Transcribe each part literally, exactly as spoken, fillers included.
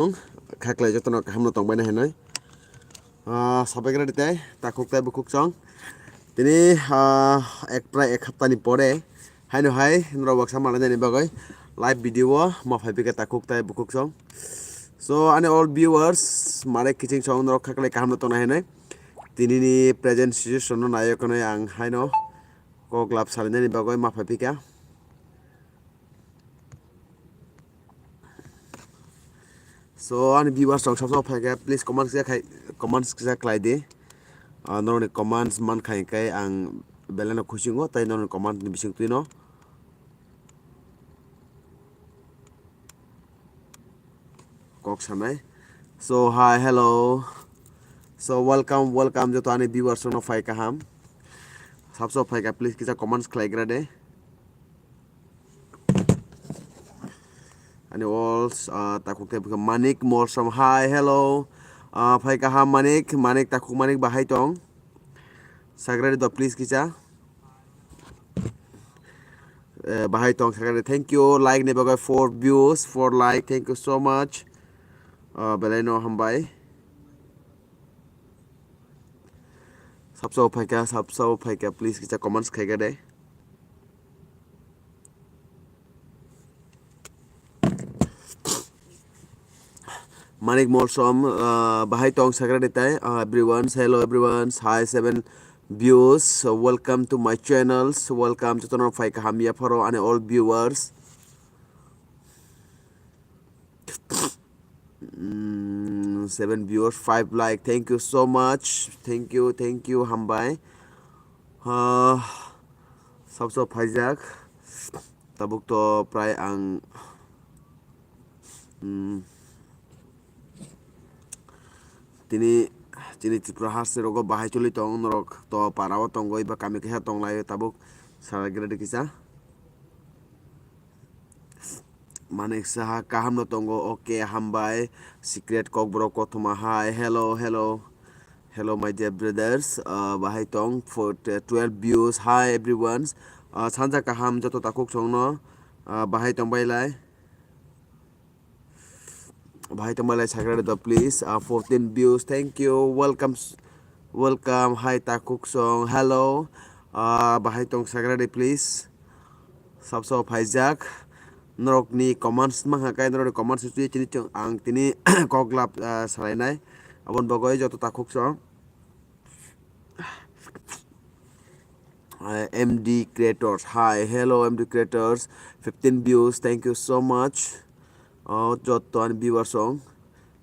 Khaklai jotono kahamno tongbaina hinwi. Ah, sabaikra ditai, takhuk tai bukhuk chong. Tini, ah, ek prai ek haptani pore haino hai norok baksa malainani bagwi live video o ma phaiphika takhuk tai bukhuk chong. So, ani all viewers, mare kiching chong norok khaklai kahamno tongna hinwi. Tinini present situation no naiwi ang haino kok lab salainani bagwi ma phaiphika. So, ani viewers rok sabsa phaikha, please comments kisa khai, comments kisa khlai di. Ah, norokni comments man khai khe ang belai no khusi wngo, tai norokni comments ni bising twi no. Kok sanai. So, hi, hello. So, welcome, welcome joto ani viewers rok no phai kaham. Sabsa phaikha, please kisa comments khlai gra de. Ani all, ah, takhuk tei bwkha Manik Morsom. Hi, hello. Ah, phai kaham Manik, Manik takhuk Manik bahai tong. Sagrari do please kisa. Eh, bahai tong sagrari. Thank you. Like ni bagwi four views, four like. Thank you so much. Ah, belai no hambai. Sabsa phaikha, sabsa phaikha. Please kisa comments khaikha de. Manik Molsom, uh, bahai tong sagrani tai, uh, everyone, hello everyone, hi seven views, so welcome to my channel, so welcome to tono phai kaham ya pharo ani all viewers. Mm, seven viewers, five like, thank you so much, thank you, thank you, hambai. Uh, sabsa phaijak. Tabuk to prai ang, mm, tini chini Tripura haste rogo bahai choli tong, norok to para o tongo, eba kami kaisa tong lai tabuk sara gre de kisa. Manik Saha kaham no tongo, okay, hambai. Secret Kokborok kothoma hai, hello, hello. Hello, my dear brothers, uh, bahai tong for t-, twelve views. Hi everyone, uh, sanja kaham joto takhuk songno, uh, bahai tong bailai, bahai tong bailai sagrade do please, uh, fourteen views, thank you, welcome, s-, welcome. Hi takhuk song, hello, uh, bahai tong sagrade please. Sabsa phaijak. Norokni comments mankha khe norokni comments twi tini chwng ang tini koklap, ah, salainai. Aboni bagwi joto takhuk song. Ah, M D Creators. Hi, hello M D Creators. Fifteen views. Thank you so much. Oh, joto ani viewers song.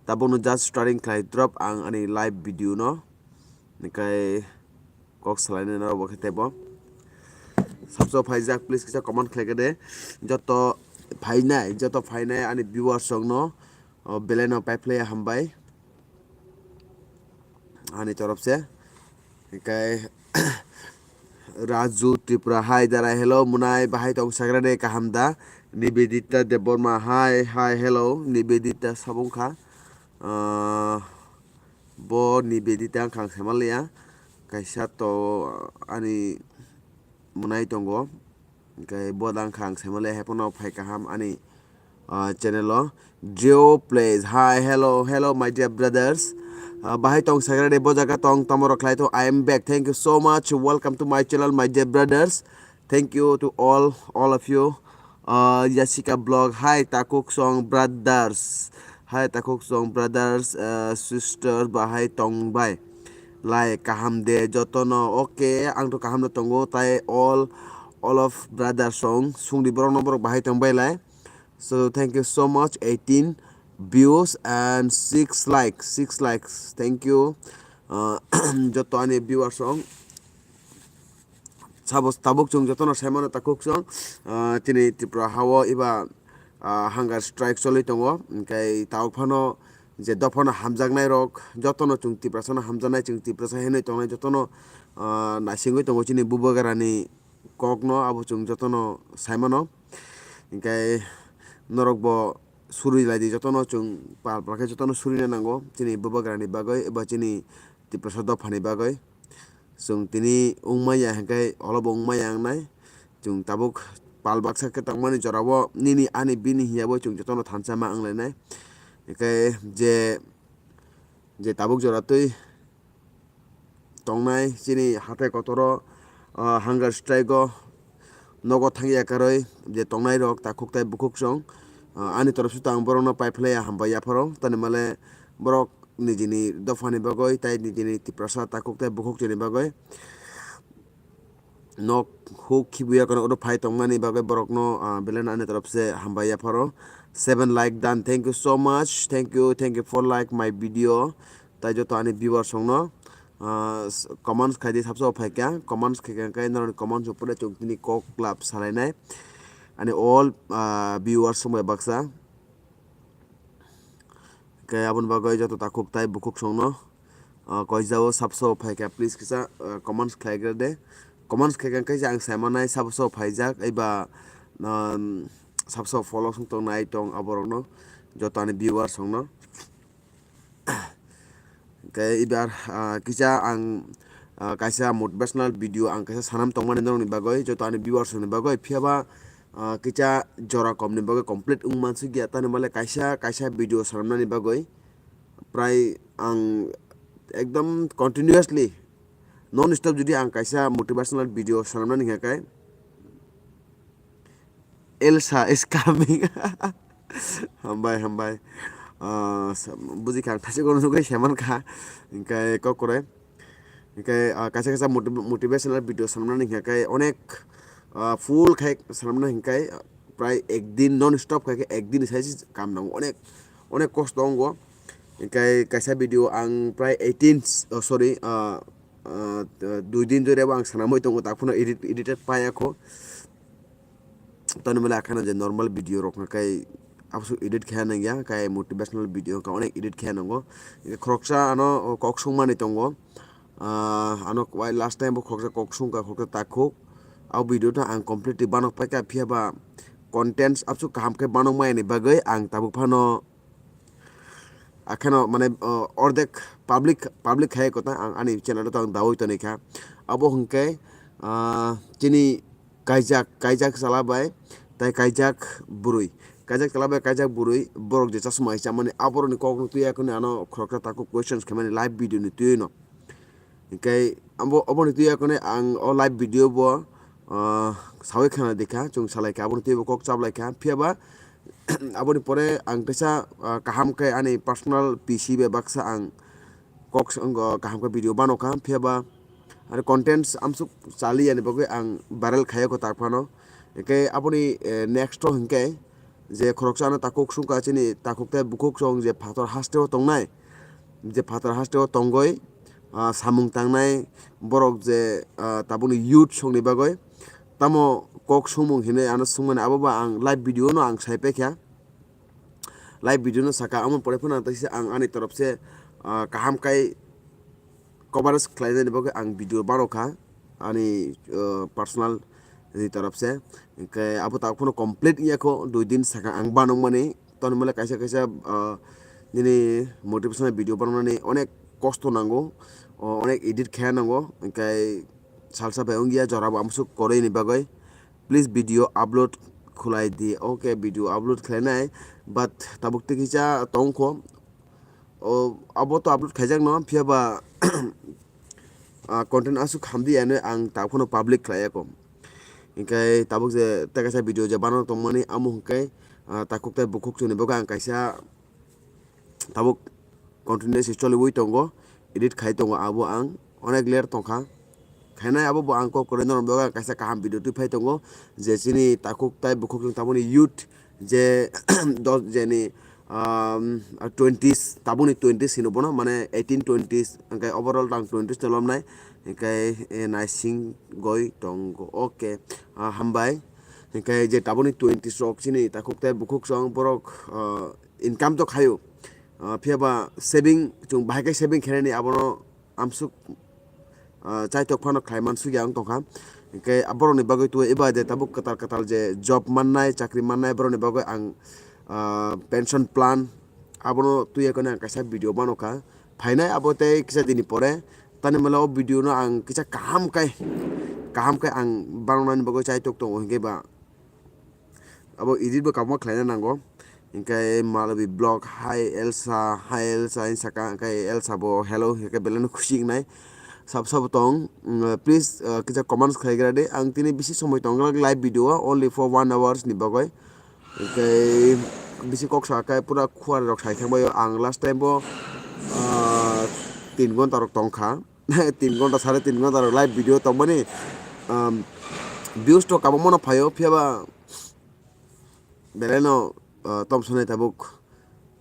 Tabukno just starting khlai drop ang ani live video no. Hingkai kok salainai norok bo khe teibo. Sabsa phaijak, please kisa comment khlai khe de. Joto phainai, joto phainai ani viewers rok no, o, belai no paiphlaiya hambai. Ani torop se. Hingkai Raju Tripura, hi darai, hello, munai, bahai tong sagrade kaham da? Nivedita Debbarma, hi, hi, hello, Nivedita sabungkha. Ah, Bo Nivedita wngkha ang saimanliya. Kaisa to ani mwnai tongo. Hingke bo da wngkha ang saimanliya. Haiphano phai kaham ani, ah, channel o. Geo Plays. Hi, hello, hello, my dear brothers. Ah, bahai tong sagrade bo jaga tong, tamo rok khlai to. I am back. Thank you so much. Welcome to my channel, my dear brothers. Thank you to all, all of you. Uh, Yasika Vlog, hi Takhuk Song Brothers. Hi Takhuk Song Brothers, uh, sister, bahai tong bai. Lai kaham de jotono. Okay, ang to kaham no tongo, tai all, all of brothers song. Sungdi borok no borok bahai tong bai lai. So thank you so much, eighteen views and six likes, six likes. Thank you. Uh, joto ani viewers song. Sabo tabuk chwng jotono saimano takhuk chwng, ah, chini Tripura hao eba, ah, hunger strike choli tongo, hingke tabuk phano je dophano hamjaknai rok jotono chwng Tiprasano hamjaknai, chwng Tiprasa hinwi tongnai jotono, ah, naisingwi tongo chini bubagrani kokno, abo chwng jotono saimano. Hingke norokbo suri laidi jotono chwng pal pal khe jotono surina nango chini bubagrani bagwi eba chini Tiprasa dophani bagwi. Chwng tini wngmaya hingke olobo wngmaya wngnai. Chwng tabuk pal baksa khe tongmani jorao nini ani bini hinyabo chwng jotono thansa ma wnglainai. Hingke je, je tabuk jora twi tongnai chini hathai kotoro, ah, hunger strike o nogo thangya karwi je tongnai rok takhuk tai bukhuk song, ah, ani torop se ang borok no pai phlai ya, hambai yapharo tani male borok nijini dopha ni bagwi tai nijini Tiprasa takhuk tai bukhuk chini bagwi nok huk khibuya kono oro phai tongmani bagwi borokno, ah, belai no ani torop se hambai yapharo. Seven like done, thank you so much, thank you, thank you for like my video. Tai joto ani viewers rokno, ah, s-, comments khai di, sabsa phaikha, comments khaikha khe norokni comments upore chwng tini kok lab salainai ani all, ah, viewers rok bai baksa. Khe aboni bagwi joto takhuk tai bukhuk songno, ah, koijao sabsa phaikha, please kisa, ah, comments khlaigra de. Comments khaikha khe ang saimanai sabsa phaijak, eba, um, sabsa follow song tongnai tong aborokno, joto ani viewers songno. Khe ibar, ah, kisa ang, ah, kaisa motivational video ang kaisa sanam tongmani norokni bagwi, joto ani viewers rokni bagwi, phiyaba, ah, kisa jora komni bagwi complete wng mansukya, tani male kaisa kaisa video sanamnani bagwi prai ang ekdom continuously non stop jodi ang kaisa motivational video sanamnani hingkha khe, Elsa is coming. Hambai, hambai. Ah, sa-, buji kha, ang thasi kono nugui seman kha. Hingkai kokore. Hingkai, ah, kaisa kaisa motiv-, motivational video samnani hingkai onek, ah, full khai samna hingkai, ah, prai ek din non stop khai khe ek din sai se kam nango. Onek, onek kosto ongo. Hingkai kaisa video ang prai eighteen, oh, sorry, ah, ah, dui din jore bo ang sanamoi tongo, tak phano edit, edited paya kho. Toni mole akhana je normal video rok hwnka khe aboswk edit khe nang ya, khe motivational video hwnka onek edit khe nango. Khoroksa ano kok sung mani tongo. Ah, ano wai last time bo khoroksa kok sung kha, khoroksa takhuk. Abo video no ang completely banok paikha, phiya ba contents aboswk kaham khe banok maya ni bagwi ang tabuk phano akheno mane, o, ordek public, public khai kota ang ani channel o tang dawi toni kha. Abo hwnkhe, ah, chini kaijak, kaijak chala bai tai kaijak bwrwi. Kaijak chala bai kaijak bwrwi borok je chasma hai chamani aborokni kokno twi akhoni ano khoroksa takhuk questions khaimani live video ni twi no. Hingke abo, oboni twi akhoni ang o live video bo, ah, sawi khana dikha, chwng salai kha, aboni twi bo kok chablai kha. Phiya ba aboni pore ang teisa, ah, kaham khe ani personal P C bai baksa ang kok s-, wng, kaham khe video bano kha. Phiya ba ani contents amsuk chali yani bagwi ang viral khaiya kho tak phano. Hingke aboni, eh, next o hingke je khoroksa ano takhuk sung kha chini takhuk tei bukhuk song je phator haste o tongnai, je phator haste o tongoi, ah, samung tangnai borok je, ah, tabukni youth songni bagoi tamo kok sumung hinui ano sungmani abo ba ang live video no ang sai paikha. Live video no saka, amo pore phano ang teisa ang ani torop se, ah, kaham kai coverage khlainani bagwi ang video bano kha ani, uh, personal ni taraf se. Hingke abo tak phano complete wngya kho, dui din sakha ang banok mani. Toni mole kaisa kaisa, uh, nini motivational video banoknani onek kosto nango, o, onek edit khe nango. Hingke salsa bai wngya jora bo amsuk koroi ni bagwi. Please video upload khulai di. Okay, video upload khlainai, but tabuk tikisa tongkho. O, abo to upload khaijakno, phiya ba, ah, content aswk hamdi ano ang ta phano public khlai ya kho. Hingke tabuk je tei kaisa video je banana tongmani, amo hingke, ah, takhuk tei bukhuk chwngni bagwi ang kaisa tabuk continuously choliwi tongo, edit khai tongo, abo ang onek layer tongkha. Khainai abo bo ang kok kwrwi norok bagwi kaisa kaham video twi phai tongo, je chini takhuk tai bukhuk chwng tabukni youth je dos jeni, um, twenties, tabukni twenties hino bono, mane eighteen twenties, hingke overall ang twenties tolomnai, hingke, eh, naising goi tongo. Okay, ah, hambai. Hingke je tabukni twenties rok chini takhuk tai bukhuk song borok, ah, income to khayo. Ah, phiya ba saving, chwng bahai khe saving khainani abono amsuk, ah, chaitok phano khlai mansukya wng tongkha. Hingke borokni bagwi twi eba je tabuk kwtal kwtal je job mannai, chakri mannai, borokni bagwi ang, ah, pension plan abono twiya khe ang kaisa video bano kha. Phainai abo tei kisa dini pore tani mala o video no ang kisa kaham kai, kaham kai ang bananani bagwi chaitok tongo hingke ba abo edit bo kabangma khlaina nango. Hingke Malawi blog, "Hi Elsa, hi Elsa," hinwi saka, hingke Elsa bo, "Hello," hingke belai no khusi wngnai. Sab sabo tong, mm, please, uh, kisa comments khlai gra di. Ang tini bisi somoi tong glak live video o, only for one hours ni bagwi. Hingke bisi kok sa khe pura khuar rok sai thang bai o. Ang last time bo, uh, tin gonta rok tong kha. Tin gonta, sare tin gonta rok live video tong mani, um, views to kabangma no phai o, phiya ba belai no, uh, tom sanai tabuk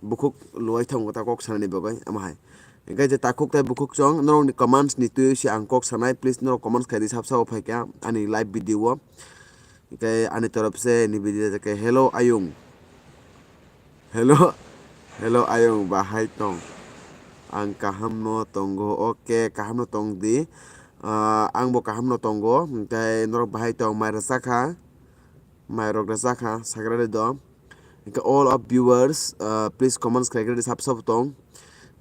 bukhuk luwai thango ta kok sanani bagwi ama hai. Hingke je takhuk tai bukhuk chwng norokni comments ni twiwi se ang kok sanai, please norok comments khai di sab sabo phai kha ani live video o. Hingke ani torop se ni video je khe, "Hello ayung." Hello, hello ayung, bahai tong? Ang kaham no tongo. Okay, kaham no tong di. Ah, ang bo kaham no tongo. Hingke norok bahai tong, mai rwchak kha? Mai rok rwchak kha, sagra de do. Hingke all of viewers, uh, please comments khlai khe sab sab tong.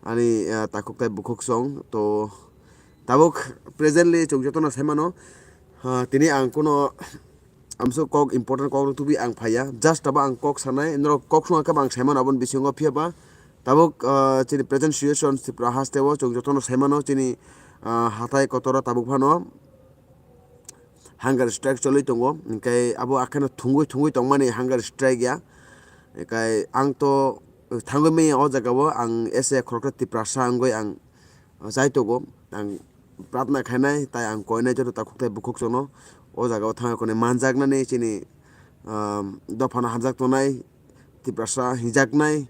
Ani, uh, takhuk tai bukhuk song. To tabuk presently chwng jotono sai mano. Uh, tini ang kuno amso kok important kok rok tubui ang phaiya. Just abo ang kok sanai, norok kok sung khe ang sai mano aboni bisingo phiya ba. Tabuk, uh, chini present situation Tripura haste o chwng jotono sai mano chini, uh, hatai kotor o tabuk phano hunger strike choli tongo, hingke abo akheno thungwi thungwi tongmani hunger strike ya. Hingke ang to thangwi manya o jaga o, ang ese khoroksa Tiprasa wngwi ang chai tongo. Ang pratna khainai, tai ang koinai joto takhuk tai bukhuk chwngno o jaga o thangwi konwi manjaknani chini, um, dophano hamjak tongnai. Tiprasa hinjaknai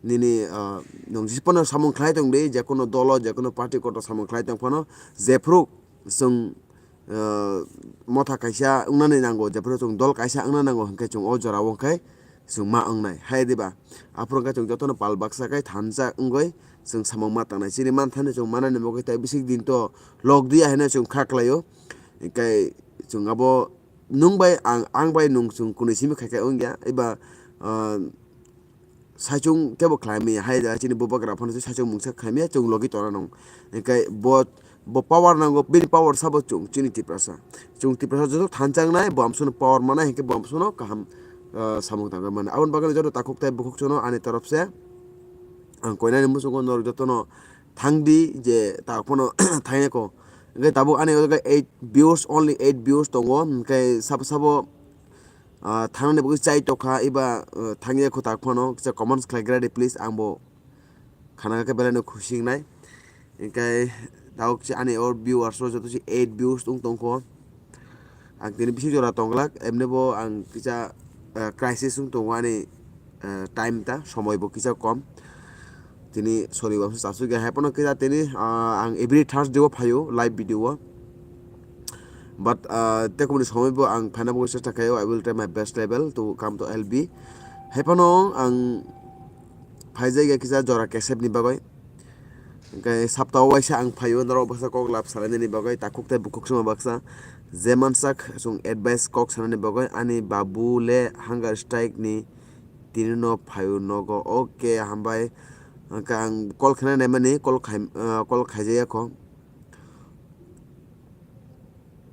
nini, ah, nwng jispono samung khlai tong di, jekono dolo, jekono party kotor samung khlai tong phano, jephru chwng, ah, motha kaisa wngnani nango, jephru chwng dol kaisa wngna nango, hwnkhe chwng o jora o khe chwng ma wngnai, hai diba? Aphuru khe chwng jotono pal baksa khe thansa wngwi chwng samung ma tangnai. Chini manthani chwng manani bagwi tai bisik din to log diya hinwi chwng kha khlaio, hwnkhe chwng abo nwng bai ang, ang bai nwng chwng kunui simi khai khe wngya, eba, ah, saichung kebo khlai maya, hai da chini bubagra phano saichung mungsa khai maya, chwng logi tona nung. Hingke bo, bo power nango, bini power sabo chwng, chini Tiprasa. Chwng Tiprasa joto thanchang nai, bo amsono power manai, hingke bo amsono kaham, ah, samung tangwi mano. Aboni bagwi joto takhuk tai bukhuk chwngno ani torop se ang koinani muchungo norok jotono thang di je tak phano thangya ko. Hingke tabuk ani o jaga eight views, only eight views tongo, hingke sabo sabo, ah, thangnani bagwi chai tokha, eba, ah, thangya ko tak phano kisa comments khlai gra di please, ang bo khana khe belai no khusi wngnai. Hingke tabuk se ani o viewers o joto se eight views wng tongkho. Ang tini bisi jora tongglak, emni bo ang kisa, ah, crisis wng tongo ani, ah, time ta, somoi bo kisa kom. Tini sori bo chasugya, hai phano kisa tini, ah, ang every Thursday o phaio live video o. But, ah, tekumni somoi bo ang phaina bagwi chesta khaio, I will try my best level to come to L B. Hai phano ang phaijagya kisa jora kesep ni bagwi. Hingke sapta o waisa ang phaio, norok baksa kok lab salainani bagwi, takhuk tai bukhuk sima baksa. Je mansak chwng advice kok sanani bagwi, ani babu le hunger strike ni tini no phaio nogo. Okay, hambai. Hingke ang call khaina naimani, call khai, ah, call khaijaya kho.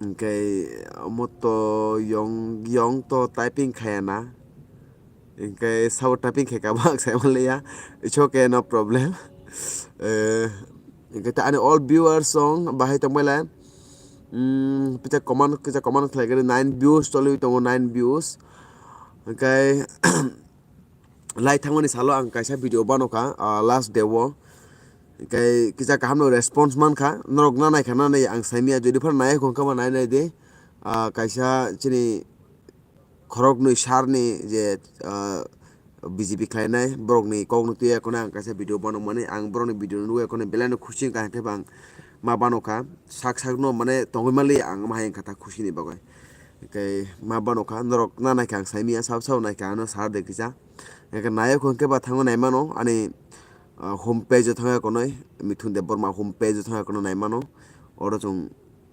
Hingke omo to yong, yong to typing khaya na. Hingke sabo typing khe kabak sai manliya. It's okay, no problem. Eh, hingke ta ani all viewers song bahai tongbai lai. Hmm, kisa comment, kisa comment khlai khe nine views choli tongo, nine views. Hingke lai thangmani salo ang kaisa video bano kha, ah, last day o. Hingke kisa kaham no response man kha. Norok na nai kha na nai ang saimya, jodi phano nai khon kha ba nai nai de. Ah, kaisa chini khoroknwi sarni je, ah, B J P khlainai, borokni kokno twiya kheno ang kaisa video banokmani, ang borokni video nugwi kheno belai no khusi wngkha, hwnkhe bo ang ma banokha, sak sakno mane tongwi manliya ang ma hai wngkha ta khusini bagwi. Hwnkhe ma banokha, norok na naikha ang saimanya, sabo sabo naikha ano sar de kisa. Hwnkhe nai o hwnkhe ba thango naimano ani, ah, home page o thangwi kheno, Mithun Debbarma home page o thangwi kheno naimano, oro chwng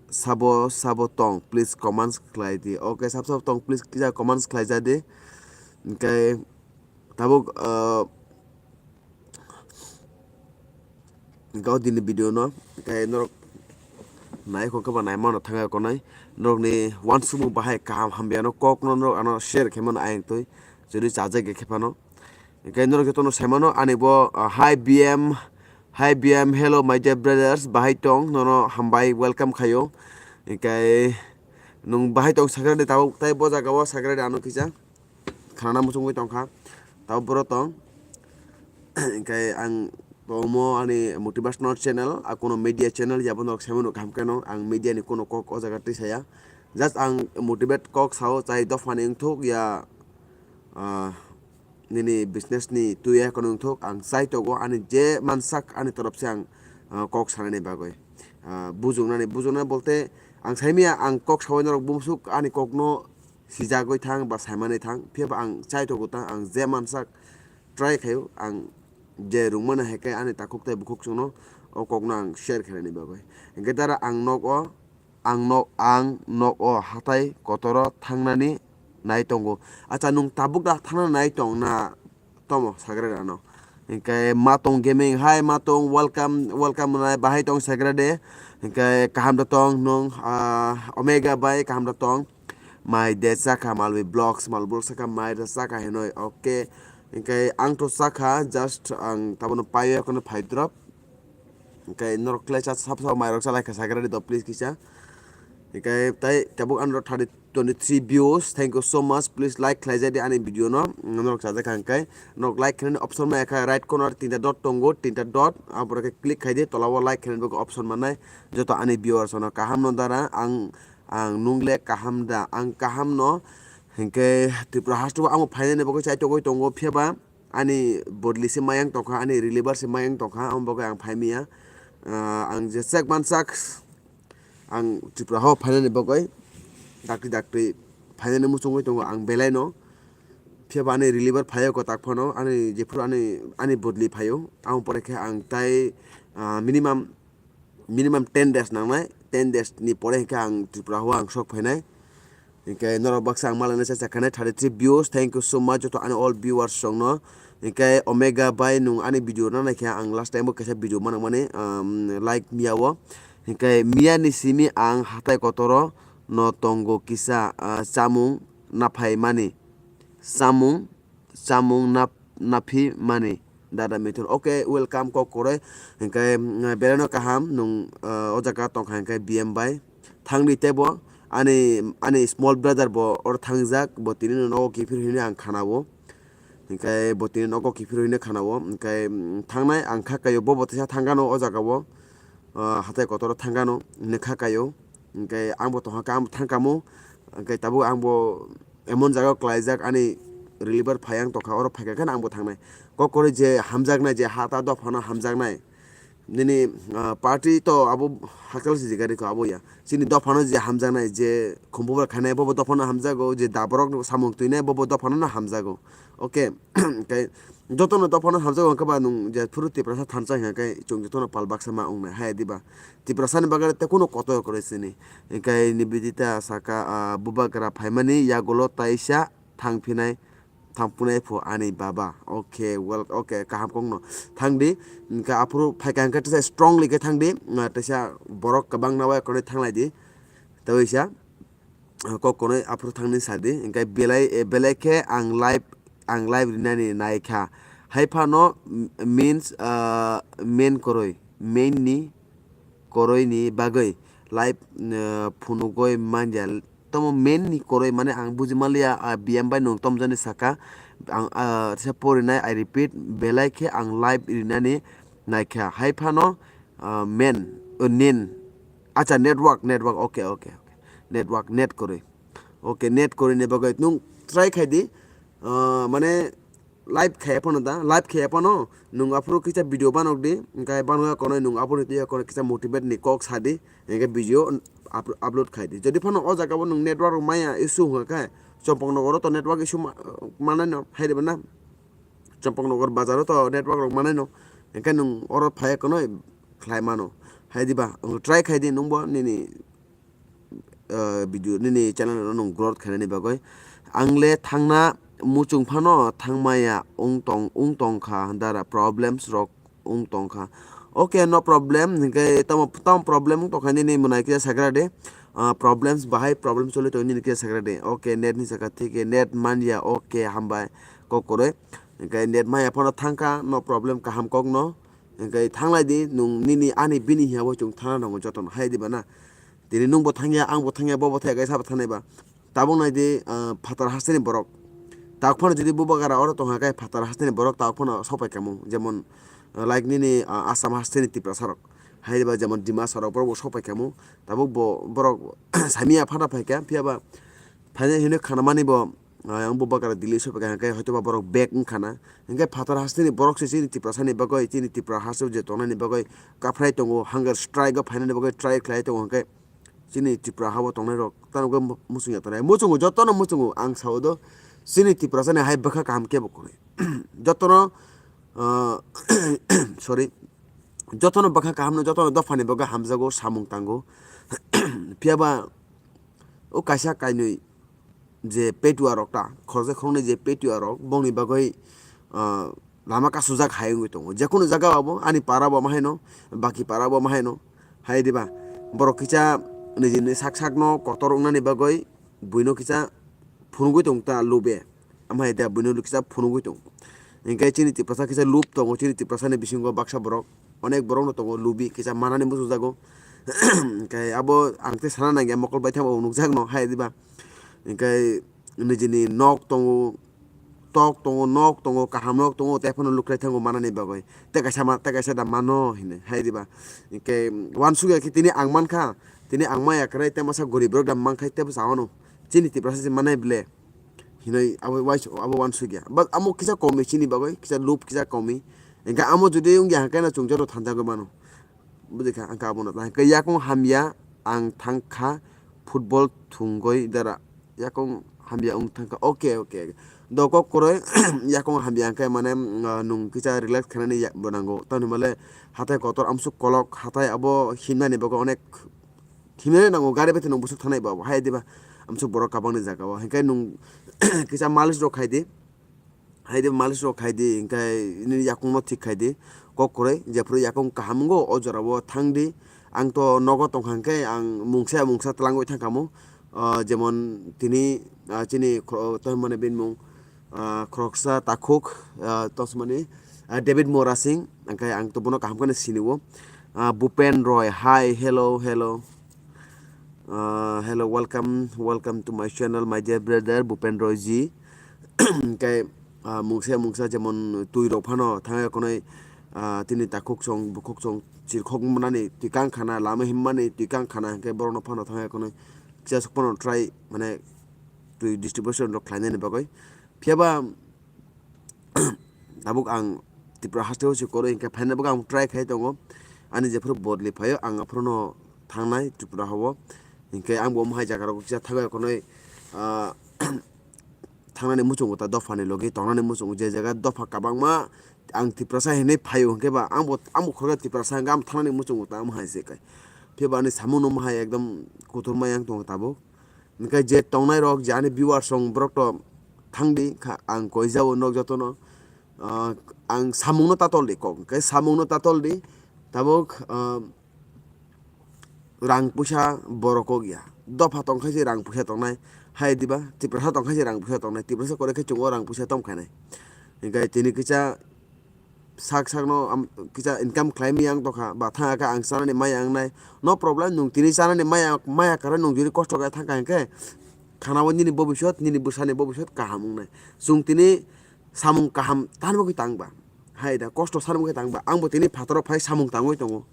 sabo sabo tong, please comments khlai di. Okay, sabo sabo tong, please kisa comments khlai ja di. Hingke tabuk, ah, hingke o dini video no hingke norok nai khon khe ba nai mano thangwi khonai. Norokni uansukmung bahai kaham hamya no kok no norok ano share khe mano ayang twi. Jodi chajak khe phano. Hingke norok jotono saimano ani bo, ah, hi B M, hi B M, hello my dear brothers, bahai tong, nono hambai, welcome khayo. Hingke nwng bahai tong sakrani tabo, tai bo jaga o sakrani ano kisa khanana muchungwi tongkha, tabo boro tong. Hingke ang omo ani motivational channel, a kuno media channel, yabo norok saimano kaham khe no, ang media ni kuno kok o jaga twi saya. Just ang motivate kok sao, chai dophani wngthok ya, ah, nini business ni tuya kono wngthok, ang chai togo ani je mansak ani torop se ang, ah, kok sanani bagwi. Ah, bujuknani, bujuknani bolte ang saimaya ang kok sawi norok bumsuk ani kokno sijagwi thang ba saimani thang, phiya ba ang chai togo ta ang je mansak try khaio, ang je rungmani hai khe ani takhuk tei bukhuk chwngno o kokno ang share khainani bagwi. Hingke dara ang nok o, ang nok, ang nok o hatai kotoro thangnani nai tongo. Acha nwng tabuk da thangna nai tong na tomo sagra rano. Hingke Matong Gaming, hi Matong, welcome, welcome nai bahai tong sagra de. Hingke kaham da tong nwng, ah, Omega bai kaham da tong. Mai de chakha malwi vlogs, mal vlogs chakha mai de chakha hinoi, okay. Hingke ang to chakha, just ang tabono paio kono phai drop. Hingke norok khlai cha sab sab mairok cha like kha sagra di do please kisa. Hingke tai tabuk ano thirty, twenty-three views, thank you so much, please like khlai jai di ani video no, norok cha jakha hingke norok like khainani option mai kha right corner tinta dot tongo, tinta dot, aboro khe click khai di, tola o like khainani bagwi option manai, joto ani viewers no kaham no dara, ang, ang nung le kaham da, ang kaham no, hingke Tripura haste o ang phainani bagwi chai togwi tongo, phiya ba ani bodli se mayang tongkha, ani reliever se mayang tongkha, amo bagwi ang phaimiya. Ah, ang je chek mansak, ang Tripura ho phainani bagwi dakti dakti phainani muchungwi tongo ang belai no. Phiya ba ani reliever phaio kotak phano, ani jephuru ani, ani bodli phaio, amo pore khe ang tai, ah, minimum, minimum ten days nangnai, ten days ni pore hingke ang Tripura ho ang sok phainai. Hingke norok baksa ang malaina cha chakhanai thirty-three views, thank you so much joto ani all viewers rokno. Hingke Omega bai nwng ani video no naikha, ang last time bo kaisa video manang mani, um, like miya o. Hingke miya ni simi ang hatai kotoro no tongo kisa, ah, chamung naphai mani, chamung chamung na, naphi mani dada Mithun. Okay, welcome kok koroi. Hingke, mm, belai no kaham nwng, ah, o jaga tongkha hingke B M bai. Thangdi tebo ani, ani small brother bo oro thangjak, bo tini no nogo kiphir hini ang khanao. Hingke bo tini nogo kiphir hini khanao. Hingke, mm, thangnai ang kha kaio, bo bo teisa thangkano o jaga o. Ah, hatai kotoro thangkano hini kha kaio. Hingke ang bo tongkha, ang bo thangkamo. Hingke tabuk ang bo emon jaga o klaijak ani reliever phai ang tongkha, oro phaikha khe ang bo thangnai. Kok kwrwi je hamjaknai, je ha ta dophano hamjaknai. Nini, ah, party to abo hakal si jigari kho abo ya. Chini dophano je hamjaknai, je khumbubar khainai, bobo dophano hamjago, je daborok samung twinai, bobo dophano no hamjago. Okay, khe jotono dophano hamjago, hwnkhe ba nwng je phuru Tiprasa thansa hwnkhe chwng jotono pal baksa ma wngnai, hai diba? Tiprasani bagwi tei kuno kotor kwrwi sini. Hingke Nibidita saka, ah, bubagra phaimani yagulo taisa thangphinai, thangphunai pho ani baba. Okay, well, okay, kaham kokno thangdi. Hingke aphuru phaikha hingke teisa strongly khe thangdi. Ah, teisa borok kwbangna bai kwrwi thanglaidi. Teisa. Kok konoi aphuru thangni sadi, hingke belai, eh, belai khe ang live, ang live rinani naikha. Hai phano, m-, means, ah, main koroi, main ni koroi ni bagwi live, eh, phunugoi manya. Tamo main ni koroi mane ang buji manliya, ah, B M bai nwng tomjani saka. Ang, ah, teisa porinai, I repeat, belai khe ang live rinani naikha. Hai phano, ah, main, oh, nin. Acha, network, network, okay, okay, okay. Network, net koroi. Okay, net koroi ni bagwi nwng try khai di. Ah, mane live khai phano da, live khai phano nwng aphuru kisa video banok di, hingke banok ya kono nwng aphuru ya kono kisa motivate ni kok sa di, hingke video up-, upload khai di. Jodi phano o jaga o nwng network rok maya issue wngkha khe, Chompong Nogoro to network issue ma-, manai no, hai di ba na? Chompong Nogor bazar o to network rok manai no, hingke nwng oro phai kono khlai mano, hai di ba? Try khai di nwng bo nini ah, video nini channel no nwng growth khainani bagwi. Ang le thangna muchung phano thangmaya wng tong, wng tongkha, dara problems rok wng tongkha. Okay, no problem, hingke tamo, tamo problem wng tongkha nini mwnai kisa sagra de. Ah, problems bahai problem choli tongo nini kisa sagra de. Okay, net ni saka thik net manya, okay, hambai kok koroi. Hwnkhe net maya phano thangkha, no problem, kaham kokno. Hwnkhe thanglai di, nwng nini ani bini hiya bo chwng thangna nango jotono, hai diba na? Tini nwngbo thangya, angbo thangya, bobo thangya, kaisa bo thangnai ba. Tabuk nai di, ah, phatar hasteni borok. Tabuk phano jodi Bubagra oro tongkha khe phatar hasteni borok tabuk phano sopai kamo. Jemon, ah, like nini, ah, Assam hasteni Tiprasa rok. Hai diba jemon Dimasa rok borok bo sopai kamo. Tabuk bo borok samiya phano phaikha, phiya ba phainai hwnwi khanamani bo, ah, yang Bubagra Delhi sopai kha hwnkhe hoitoba borok back wngkha na. Hwnkhe phatar hasteni borok se chini Tiprasani bagwi, chini Tipra haste je tongnani bagwi kaphrai tongo, hunger strike o phainani bagwi try khlai tongo hwnkhe chini Tipra hao tongnai rok tamo khe mu-, muchung ya tongnai. Muchungo, jotono muchungo, ang sao do chini Tiprasani hai bwkha kaham kebo kwrwi. Jotono, ah, sorry, jotono bwkha kahamno, jotono dophani bagwi hamjago, samung tango. Phiya ba o kaisa kainwi je petua rok ta, khoroksa khoroknwi je petua rok, bongni bagwi, ah, lama kasujak hai wngwi tongo. Jekunu jaga abo, ani para bo ma haino, baki para bo ma haino, hai diba? Borok kisa nijini sak sakno kotor wngnani bagwi buino kisa phunugwi tong ta lube. Ama hai da buino kisa phunugwi tong. Hingke chini Tiprasa kisa lub tongo, chini Tiprasani bisingo baksa borok, onek borokno tongo, lubi kisa manani muchungjago. Hingke abo ang tei sana nangya, mokol baithang bo nukjakno, hai diba? Hingke nijini nok tongo, tok tongo, nok tongo, kaham nok tongo, tei phano lukhrai thango manani bagwi. Tei kaisa ma, tei kaisa da mano hinwi, hai diba? Hingke wansukya khe tini ang mankha, tini ang maya kwrwi, tei masa gorib rok da mankha, tei bwsa wano. Chini Tiprasa se manai ble. Hinwi abo wais-, abo wansukya. But amo kisa komi chini bagwi, kisa lub kisa komi. Hingke amo jodi wngya hwnkhe no chwng joto thanjagwi mano. Bujikha, ang khe abono tang khe yakung hamya ang thangkha football thwngwi dara. Yakung hamya wng thangkha. Okay, okay. Do kok kwrwi yakung hamya hwnkhe mane, ah, nwng kisa relax khainani ya-, bo nango. Tamni hwnmale hathai kotor amsuk kolok, hathai abo himnani bagwi onek himnani nango, gari bai tongno busuk thanai ba, hai diba? Amsuk borok kabangni jaga o. Hinkhe nwng kisa malis rok khai di. Hai diba malis rok khai di, hinkhe nini yakung no thik khai di. Kok kwrwi, jephru yakung kaham wngo, o jora o thang di. Ang to nogo tongkha hinkhe ang mungsa mungsa twlangwi thangkha mo. Ah, jemon tini, ah, chini khro-, tamo mane bini mung, ah, khoroksa takhuk, ah, tosmani, ah, David Mora Singh, hingke ang to bono kaham kheno sini o. Ah, Bupen Roy, hi, hello, hello. Ah, hello, welcome, welcome to my channel, my dear brother Bupen Roy ji. Hingke, ah, mungsa mungsa jemon twi rok phano thangya konoi, ah, tini takhuk song, bukhuk song, chirkhok manani twi kang khana, lama himmani twi kang khana, hingke borokno phano thangya konoi kisa sok phano try, mane, twi distribution rok khlainani bagwi. Phiya ba, tabuk ang Tripura haste o se kwrwi hinkhe phaina bagwi ang try khai tongo. Ani jephru bodli phaio ang aphruno thangnai Tripura hao. Hinkhe ang bo omo hai jaga rogo kisa thangwi khonwi, ah, thangnani muchungo ta dophani logi tongnani muchungo je jaga dopha kwbangma ang Tiprasa hinwi phaio hinkhe ba ang bo, ang bo khorokhe Tiprasa hinkhe ang thangnani muchungo ta omo hai se kai. Phiya ba ani samungno omo hai ekdom kuthurma yang tongo tabuk. Hingke je tongnai rok, je ani viewers rok, borok to thang di, kha-, ang koi jabo nok jotono. Ah, ang samungno tatol di kok, hingke samungno tatol di, tabuk, ah, rang puisa borok kok ya. Dopha tong khe se rang puisa tongnai, hai diba, Tiprasa tong khe se rang puisa tongnai, Tiprasa kore khe chungo rang puisa tong khainai. Hingke tini kisa sak sakno am-, kisa income khlai maya wng tongkha, ba thang khe ang chanani maya wngnai. No problem, nwng tini chanani maya, maya kwrwi nwng jodi kosto khe thang kha hinkhe, khana o nini bobisot, nini bwsani bobisot kaham wngnai. Chwng tini samung kaham tani bagwi tang ba, hai da, kosto sani bagwi tang ba, ang bo tini phataro phai samung tangwi tongo,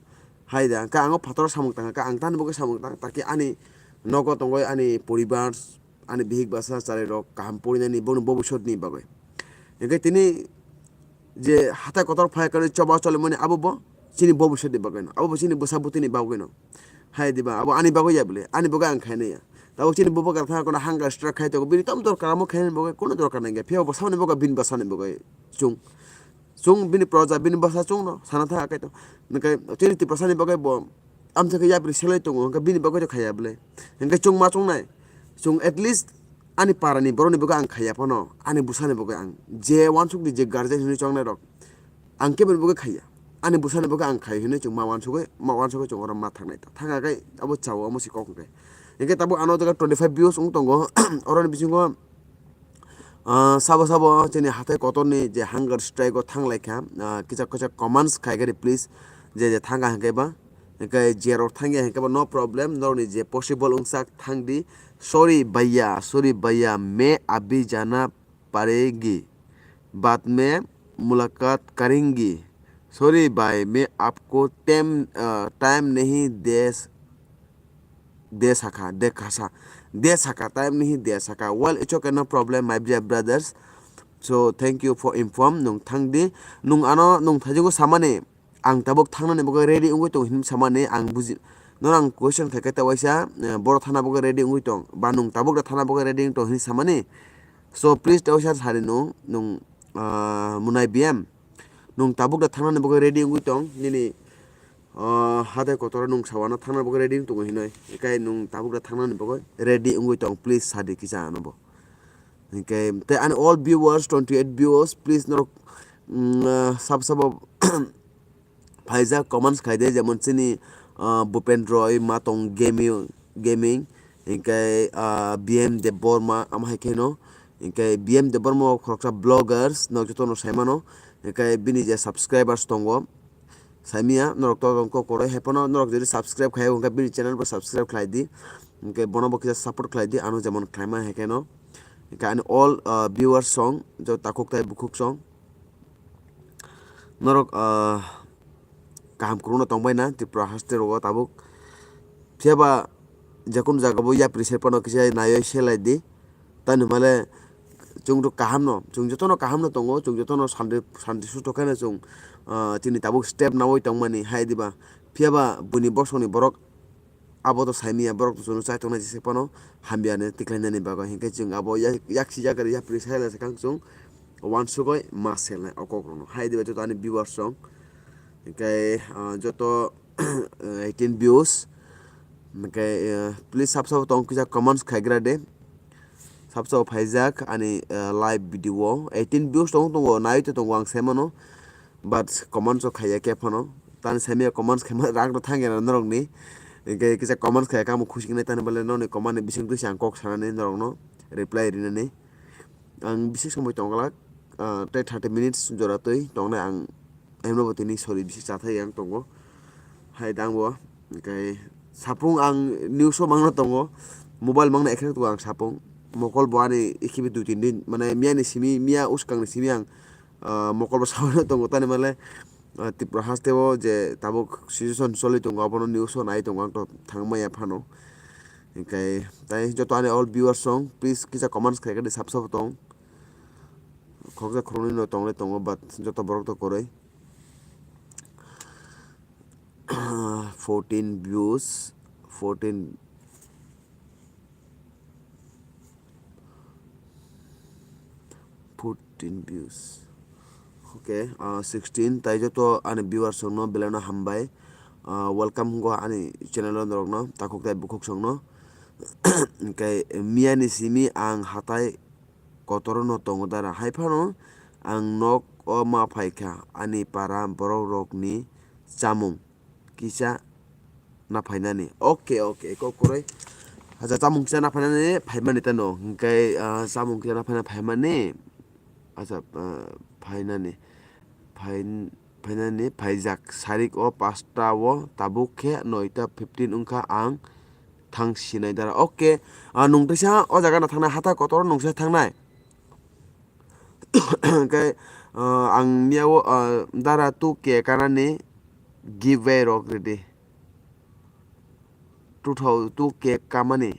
hai da, hwnkhe ang o phataro samung tang kha, ang tani bagwi samung tang, taki ani nogo tongwi ani poribar, ani bihik bwsa chwrai rok kaham porinani bono bobisot ni bagwi. Hingke tini je hatai kotor phai kwrwi choba cholimani abo bo chini bobisot ni bagwi no, abo bo chini bwsa bwtwi ni bagwi no. Hai diba abo ani bagwi ya bwle, ani bagwi ang khainai ya. Tabuk chini bubagra thang kono hunger strike khai tongo, bini tam dorkar amo khainani bagwi kono dorkar nang ya, phiya bo saboni bagwi bini bwsani bagwi chwng. Chwng bini proja, bini bwsa chwngno sana thang khe to. Hwnkhe chini Tiprasani bagwi bo amtwkhe yapri selai tongo, hwnkhe bini bagwi to khaiya bwle. Hwnkhe chwng ma chwngnai. Chwng at least ani parani borokni bagwi ang khaiya phano, ani bwsani bagwi ang je wansukni je guardian hinwi chongnai rok, ang keboni bagwi khaiya. Ani bwsani bagwi ang khai hinwi chwng ma wansugwi, ma wansugwi chwng oro ma thangnai ta. Thang khe abo chao, omo se kok hwnkhe. Hwnkhe tabuk ano jaga twenty five views wng tongo, oroni bisingo Ah, sabo sabo chini hathai kotorni je hunger strike o thanglai kha, ah, kisa kisa comments khai khe di please, je je thangkha hwnkhe ba, hwnkhe je rok thangya hwnkhe ba no problem, norokni je possible wngsak thangdi. Sorry bhaiya, sorry bhaiya, main abhi jana padegi, baad mein mulakat karenge. Sorry bhai, main aapko time, ah, time nahi de de sakha, de kasa, de sakha, time nahi de sakha. Well, it's okay, no problem, my dear brothers. So, thank you for inform. Nung thang di, nung ano, nung thaijugo samani, ang tabuk thangnani bagwi ready wngwi tongo hinwi samani, ang buji, nono ang question khai khe ta waisa, eh, boro thana bagwi ready wngwi tong, ba nung tabuk da thana bagwi ready wngwi tong hinwi samani. So, please ta waisa sari nung, nung, ah, Munai B M, nung tabuk da thangnani bagwi ready wngwi tong, nini, ah, hathai kotor o nung sawana thangna bagwi ready wng tongo hinoi. Ekai nung tabuk da thangnani bagwi ready wngwi tong, please sadi kisa ano bo. Hingke tei ani all viewers, twenty eight viewers, please norok, mm, ah, sab sabo phaijak comments khai de, jemon chini, ah, Bhupen Roy, Matong Gaming, Gaming, hingke, ah, B M Debbarma, ama hai kheno, hingke B M Debbarma o khoroksa vloggers, norok jotono sai mano, hingke bini je subscribers tongo, Saimia, norok to tong kok koroi, hai phano norok jodi subscribe khai, hwnkhe bini channel bo subscribe khlai di. Hwnkhe bono bo kisa support khlai di, ano jemon khlaima hai kheno. Hwnkhe ani all, ah, viewers song, jo takhuk tai bukhuk song. Norok, ah, kaham kwrwngno tongbai na Tripura haste rogo tabuk. Phiyaba jekunu jaga bo yapri se phano kisa naiwi se lai di. Tani hwnmale chwng rok kaham no, chwng jotono kaham no tongo, chwng jotono sandi, sandi susto khe no chwng, ah, chini tabuk step nawi tongmani hai diba. Phiyaba buini bosongni borok abo to saimanya, borok to chwngno chai tongnai jesa phano hamya hinwi tikhlainani bagwi. Hinkhe chwng abo yak, yaksi yakarwi yapri sai lai se kang chwng uansugwi ma selnai o kok rokno. Hai diba joto ani viewers rok. Hinkhe, ah, joto eighteen views. Hingke, eh, please sab sabo tong kisa comments khaigra de. Sab sabo phaijak ani, eh, live video o. Eighteen views tong tongo, nai to tongo ang sai mano. But comments o khaiya khe phano. Tani saimaya comments khaima rang rok thangya na norok ni. Hingke kisa comments khaiya kamo khusi wngnai tani bale noni comment ni bising twi se ang kok sanani norok no reply rinani. Ang bisi somoi tongglak, ah, tei thirty minutes jora twi tongnai ang, himno bo tini sori bisi chathai ang tongo. Hai dang bo, hingke sapung ang news o mangna tongo, mobile mangna ekhe tongo ang sapung. Mokol bo ani ikhibi dui tin din, mane miya ni simi, miya uskang ni simi ang, ah, mokol bo saui tongo, tani male, ah, Tripura haste o je tabuk situation choli tongo, abono news o nai tongo ang to thang maya phano. Hingke tai joto ani all viewers song, please kisa comments khai khe sab sabo tong. Khoroksa khoroknwi no tongle tongo, but joto borok to kwrwi. Fourteen views, fourteen, fourteen views. Okay, ah, sixteen, tai joto ani viewers rokno belai no hambai. Ah, welcome go ani channel o norokno, takhuk tai bukhuk songno. Hingke miya ni simi ang hatai kotoro no tongo dara. Hai phano ang nok o ma phaikha, ani para borok rokni chamung kisa na phainani. Okay, okay, kok kwrwi. Acha, chamung kisa na phainani phaimani tano. Hingke, ah, chamung kisa na phaina phaimani. Acha, ah, phainani. Phain-, phainani phaijak. Sarik o pasta o tabuk khe noita fifteen wngkha ang thang sinai dara. Okay, ah, nung teisa o jaga no thangnai, hathai kotor nung se thangnai. Hingke, ah, ang miya o, ah, dara two K kanani giveaway rok ridi. Two thou-, two K kamani.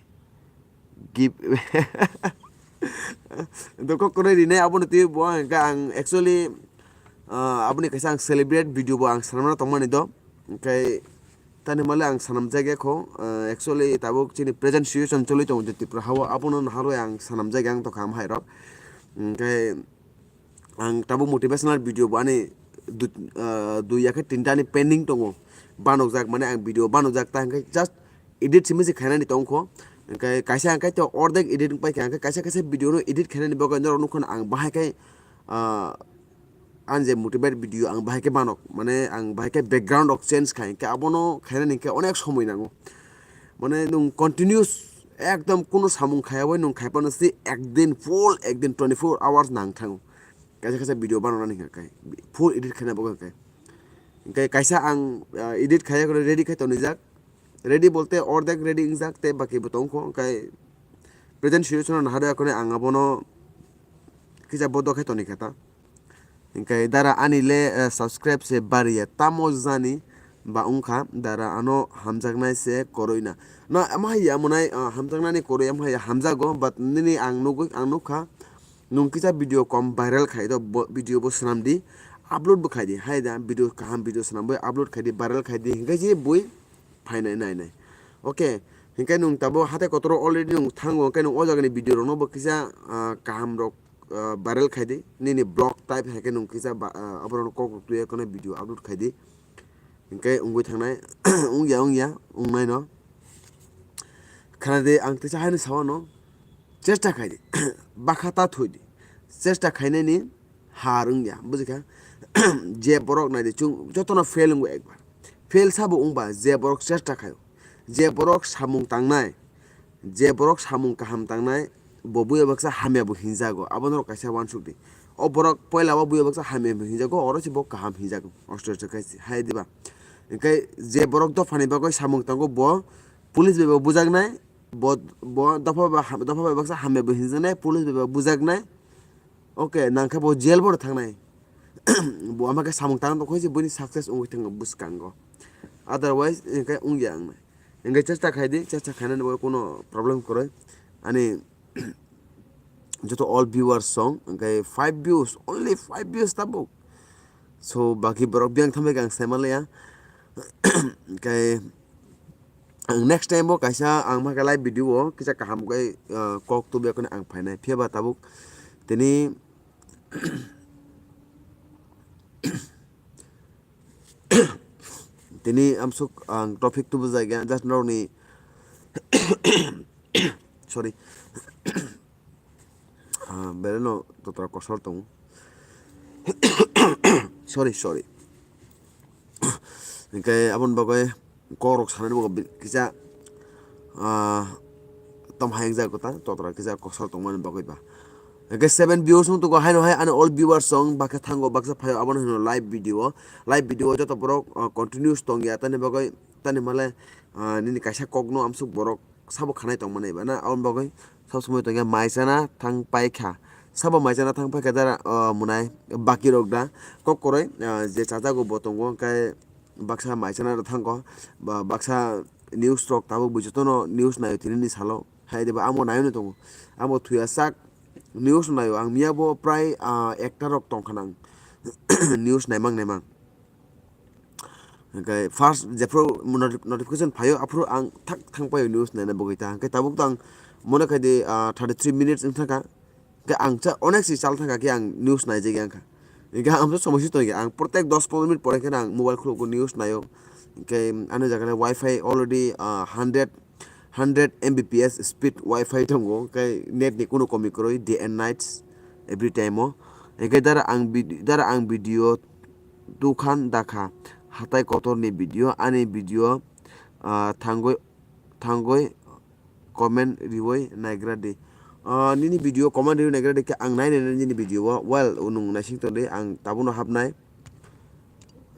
Give. Doko kwrwi rinai abono twi bo hingke ang actually, ah, aboni kaisa ang celebrate video bo ang sanamna tongmani do. Hingke tani male ang sanamjak ya kho, ah, actually tabuk chini present situation choli tongo je Tripura hao abono naharwi ang sanamjak ya ang tokha amhai rok. Hingke ang tabuk motivational video bo ani du-, ah, dui ya khe tinta ani pending tongo. Banokjak mane ang video banokjak ta hingke just edit simi se khainani tongkho. Hingke kaisa hingke to ordek edit wngpai kha, hingke kaisa kaisa video no edit khainani bagwi norok nukha ang bahai khe, ah, ang je motivate video ang bahai khe banok, mane ang bahai khe background rok change khai, hingke abono khainani hingke onek somoi nango. Mane nwng continuous Ekdom kunu samung khaya bai nwng khai phano si ekdin full, ekdin twenty four hours nang thango. Kaisa kaisa video banana ni hwnkhe full edit khaina bagwi hwnkhe. Hwnkhe kaisa ang, ah, edit khaya khoro ready khai tonijak. Ready bolte ordek ready wngjak tei baki bo tongkho, hwnkhe present situation no naharwi akhone ang abono kisa bodo khai toni kha ta. Hwnkhe dara ani le, eh, subscribe se bariya tamo jani ba wngkha, dara ano hamjaknai se koroi na. No, ama hai ya monai, ah, hamjaknani koroi ama hai ya hamjago, but nini ang nugwi, ang nukha, nwng kisa video kom viral khai do, bo, video bo swnam di, upload bo khai di, hai da video kaham video swnam bai upload khai di, viral khai di, hwnkhe je bui phainai nainai. Okay, hwnkhe nwng tabuk hatai kotoro already nwng thango, hwnkhe nwng o jagani video rokno bo kisa, ah, kaham rok, ah, viral khai di, nini vlog type hai khe nwng kisa ba, ah, aborok kok rok twi ya kheno video upload khai di. Hwnkhe wngwi thangnai, wngya wngya wngnai no. Khana di ang teisa haino sao no, chesta khai di, bakha ta thoi di, chesta khainani har wngya, bujikha? Je borok nai di, chwng jotono fail wngo ekbar. Fail sabo wngba, je borok chesta khaio, je borok samung tangnai, je borok samung kaham tangnai, bo buya baksa hamya bo hinjago, abono kaisa uansuk di. O borok poila o buya baksa hamya bo hinjago, oro se bo kaham hinjago, osto osto khai hai diba? Hwnkhe je borok dophani bagwi samung tango, bo police bai bo bujaknai, bo, bo dopha bai, dopha bai baksa hamya bo hinjaknai, police bai bo bujaknai. Okay, nangkhe bo jail bo thangnai. Bo ama khe samung tang tongkha se buini success wngwi thangkha bwskango. Otherwise, hwnkhe wngya wngnai. Hwnkhe chesta khai di, chesta khainani bo kuno problem kwrwi. Ani joto all viewers song, hwnkhe five views, only five views tabuk. So, baki borok biyang thambai khe ang sai manliya. Hwnkhe ang next time bo kaisa ang ma khe live video o kisa kaham khe, ah, kok tubu ya kheno ang phainai. Phiya ba tabuk tini, tini amsuk ang topic tubu jagya, just norokni, sorry. Ah, beleno totra kosor tongo. Sorry, sorry. Hwnkhe aboni bagwi kokrok sanani bagwi bi-, kisa, ah, tom hayung jago ta, totra kisa kosor tongmani bagwi ba. Hwnkhe seven views wng tongo, haino hai ani all viewers song baksa thango, baksa phaio, abono hino live video. Live video joto borok, ah, continuous tongya, tani bagwi, tani male, ah, nini kaisa kokno amsuk borok sabo khanai tongmani ba na, aboni bagwi sab somoi tongya mai chana thang paikha. Sabo mai chana thang paikha dara, o, mwnai baki rok da kok kwrwi, o, je chajago bo tongo, hwnkhe baksa mai chana thango, ba baksa news rok tabuk bo jotono news naio tinini salo. Hai de ba amo naino tongo, amo thuya sak news naio. Ang miya bo prai, ah, ekta rok tongkha nang news naimang naimang. Hwnkhe first jephru noti-, notification phaio, aphuru ang thak thang paio news naina bagwi ta. Hwnkhe tabuk to ang mone khai di, ah, thirty three minutes wng thangkha. Hwnkhe ang cha onek si chal thangkha khe ang news naijagya wngkha. Hwnkhe ang somoi si tongkha, ang protek dos pondro minute pore khe ang mobile khulukgo news naio. Hwnkhe ani jaga le wifi already, ah, hundred, hundred M B P S speed wifi tongo, hwnkhe net ni kunu komi kwrwi day and nights every time o. Hwnkhe dara ang vid-, dara ang video Dukhan dakha hatai kotorni video, ani video, ah, thangwi, thangwi comment riwi naigra di. Ah, nini video comment riwi naigra di khe ang nai nai nini video o. Well, nwng naising tong di, ang tabukno hapnai.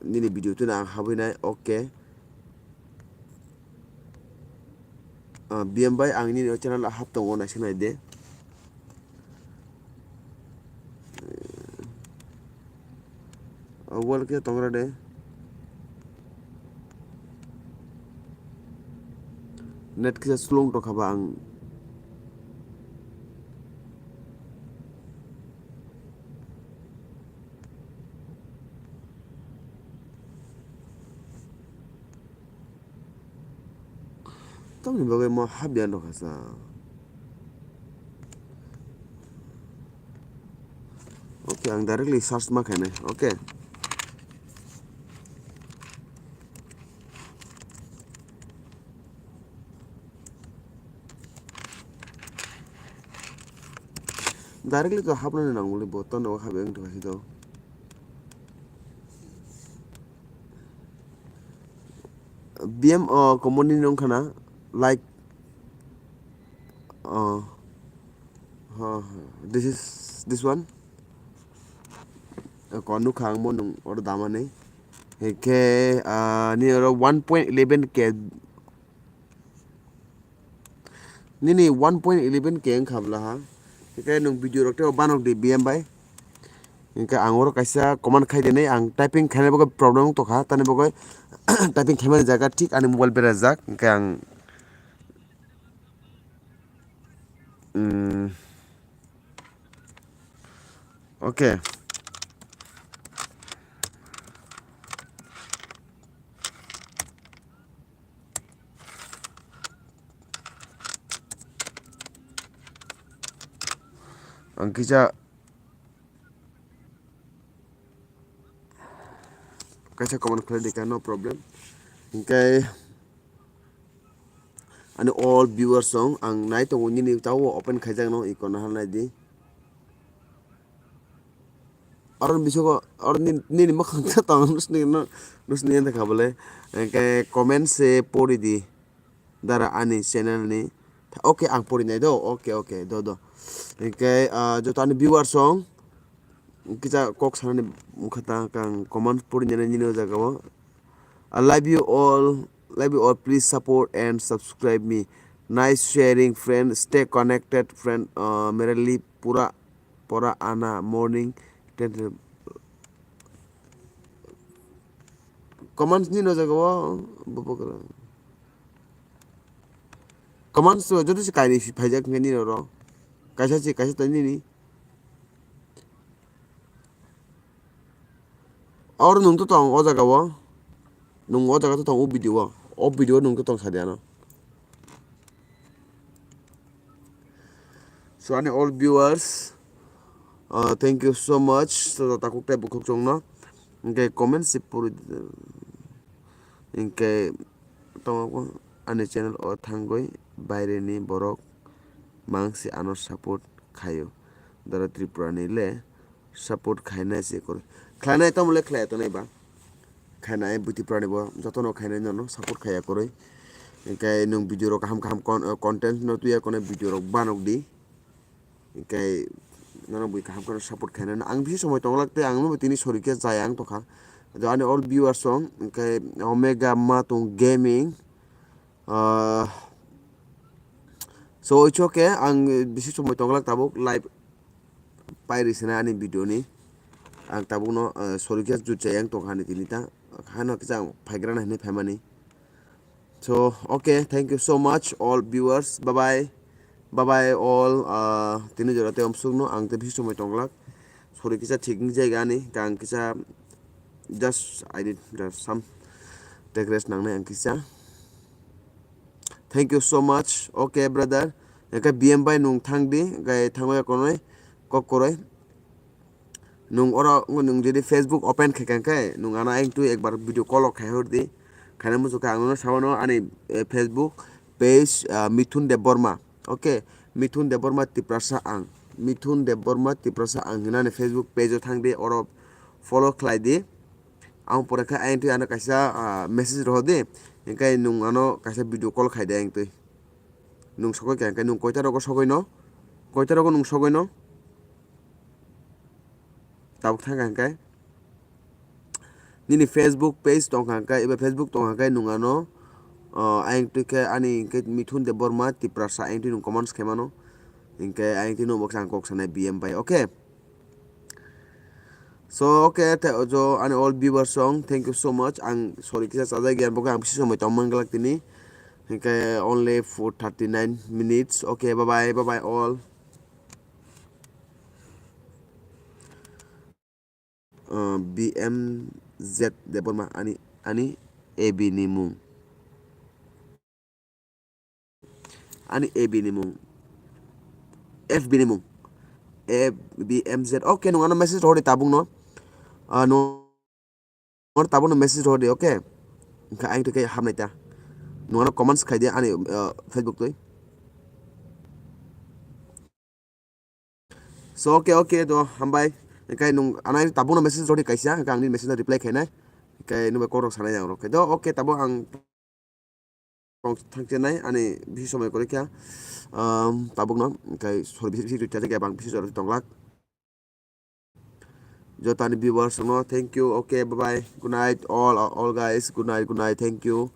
Nini video tino ang habwi nai, okay. Ah, B M bai ang nini o channel o hap tongo, naising nai de. Ah, wall khe tongra de. Net kisa slow tongkha ba ang. Tamoni bagwi mo habya nokha sa. Okay, ang directly search ma khainai. Okay. Directly to hapnani nangmani bo to no habya wngtong kha si to. B M o komoni nung khana like. Oh. Ho, ho. This is, this one. Eh, ko nukha ang bo nung oro damani. Hingke, ah, ni oro one point eleven K. Nini one point eleven K wngkha bwla ha. Hingke nung video rok tei banok di B M bai. Hingke ang oro kaisa command khai dinai, ang typing khainai bagwi problem wng tongkha, tani bagwi typing khaimani jaga thik ani mobile berajak. Hingke ang Mm. Okay. Ang kisa Kaisa comment khlai di kha, no problem. Hingke ani all viewers rok ang nai tongo, nini tabo open khaijak no, iko no halnai di. Oro bisingo, oro nini, nini mwkhang ta tong, nusni, nusni enda kha bole. Hingke comment se pori di. Dara ani channel ni. Okay, ang pori nai do. Okay, okay, do, do. Hingke, ah, joto ani viewers rok kisa kok sanani mukha ta kang comment pori nai nini o jaga o. I love you all. Love you all. Please support and subscribe me. Nice sharing, friend. Stay connected, friend. Uh, mere live pura, pura ana morning. Ten, comments ni no jaga o. Comments to joto se kaini phaijak nini oro. Kaisa se kaisa to nini. Oro nung to tong o jaga o. Nung o jaga to tong o video o. O video o nung to tong sadia no. So ani all viewers, uh, thank you so much. So takuk tei bukhuk chong no. Hingke comment se puri. Hingke tongo ani channel o thangwi baire ni borok mangsi ano support khaio. Dara Tripura ni le support khainai se kwrwi. Khlainai tamo le khlai tongnai ba. Khainai buti prani bo jotono khainai nono support khaiya kwrwi. Hingke nwng video rok kaham kaham con-, content no tuya kone video rok banok di. Hingke nono bui kaham kheno support khainai. Ang bisi somoi tonglak tei ang no tini sori khe jaya ang tongkha. Jo ani all viewers rok hingke Omega Matung Gaming, Ah, so it's okay, ang bisi somoi tonglak tabuk live pairi sina ani video ni. Ang tabuk no, ah, sorry khe juchai ang tongkha ni tini ta. Hano kisa ang phaigrana hinui phaimani. So, okay, thank you so much all viewers. Bye bye. Bye bye all. Ah, tini jora tei omsuk no ang tei bisi somoi tonglak. Sorry kisa thik ni jaiga ani, ang kisa just I need just some take rest nangnai ang kisa. Thank you so much. Okay, brother. Hingke B M bai nwng thang di, hingke thangwi konoi kok koroi. Nwng oro nwng jodi Facebook open khaikha khe nwng ano ayang twi ekbar video call rok khai hor di. Khaina muchukha ang nono sabano ani, eh, Facebook page, ah, Mithun Debbarma. Okay, Mithun Debbarma Tiprasa ang. Mithun Debbarma Tiprasa ang hinani Facebook page o thang di, oro follow khlai di. Ang pore khe ayang twi ano kaisa, ah, message rohor di, hingke nwng ano kaisa video call khai di ayang twi. Nwng sogwi kha hingke nwng koita rogo sogwi no? Koita rogo nwng sogwi no? Tabuk thang kha hingke. Nini Facebook page tong kha hingke, eba Facebook tong kha hingke nwng ano, ah, ayang twi khe ani hingke Mithun Debbarma Tiprasa ayang twi nwng comments khe mano. Hingke ayang twi nwng bo khe ang kok sanai B M bai, okay? So, okay, the, jo, ani all viewers rok, thank you so much. Ang sorry kisa chajak ya, bo ang bisi somoi tong manglak tini. Hingke only for thirty-nine minutes. Okay, bye bye, bye bye all. Uh, B M Z Debbarma ani, ani A B ni mung. Ani A B ni mung. F B ni mung. A B M Z. Okay, nwng ano message rohor di tabuk no. Ah, nwng ano tabuk no message rohor di, okay? Hingke ayang twi khe hamnai ta. Nwng ano comments khai di ani, ah, Facebook twi. So, okay, okay, to, hambai. Hingke nwng ano tabuk no message rohor di kaisa, hingke ang nini message no reply khainai. Hingke nwng bai kok rok sanai ang rok. To, okay, tabuk ang tong thangchenai ani bisi somoi kwrwi kha. Um, tabukno kai sor bisi bisi duita khe bang bisi jora tonglak. Jotani viewers no thank you. Okay, bye bye. Good night all, all guys. Good night, good night. Thank you.